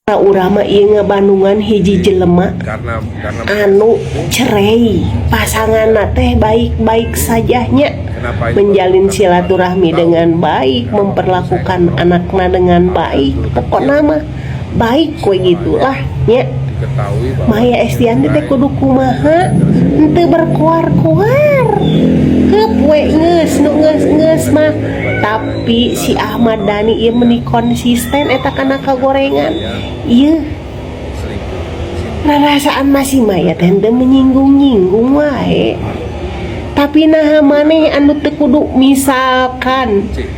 Urang mah ieu ngabandungan hiji jelema Karena anu cerai, pasanganna teh baik-baik saja nya, Kenapa ini? Menjalin silaturahmi dengan baik, memperlakukan anaknya dengan baik, pokoknya mah baik we gitulah nya. Diketahui bahwa Maya Estianty teh kudu kumaha? Henteu berkoar-koar, heup we, geus nu geus-geus mah. Tapi si Ahmad Dhani ieu meni konsisten eta kana kagorengan ieu. Selingkuh. Rarasaan masih Maya teh henteu menyinggung-nyinggung wae, tapi naha maneh anu teu kudu misalkan C.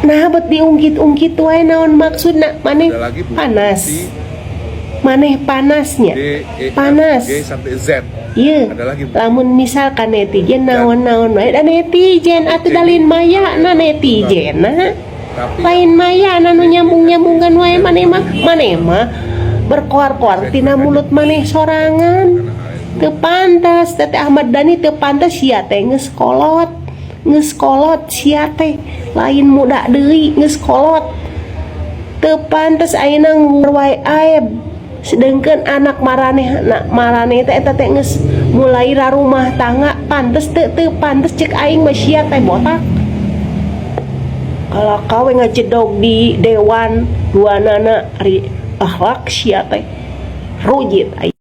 nah bet diungkit-ungkit wae, naon maksudna maneh? Ada lagi bukti Panas maneh, panasnya D, E, F, panas. G sampai Z. Iya, Ada lagi bukti. Lamun misalkan netizen naon-naon wae da netizen atuh dalin Maya na netizen na. Tapi Lain Maya na nu nyambung-nyambungkan wae. Maneh mah, maneh mah berkoar-koar tina mulut maneh sorangan. karena hal itu Teu pantas Teteh Ahmad Dhani, teu pantas. Sia teh geus kolot, geus kolot sia teh, lain muda deui, geus kolot. Teu pantas ayeuna ngumbar wae aib, sedangkan anak maraneh, anak maraneh teh eta teh geus mulai rumah tangga. Pantes teu? Teu pantes cek aing mah. Sia teh botak kalau kawe ngajedog di dewan dua nana ari akhlak sia teh rujit aing.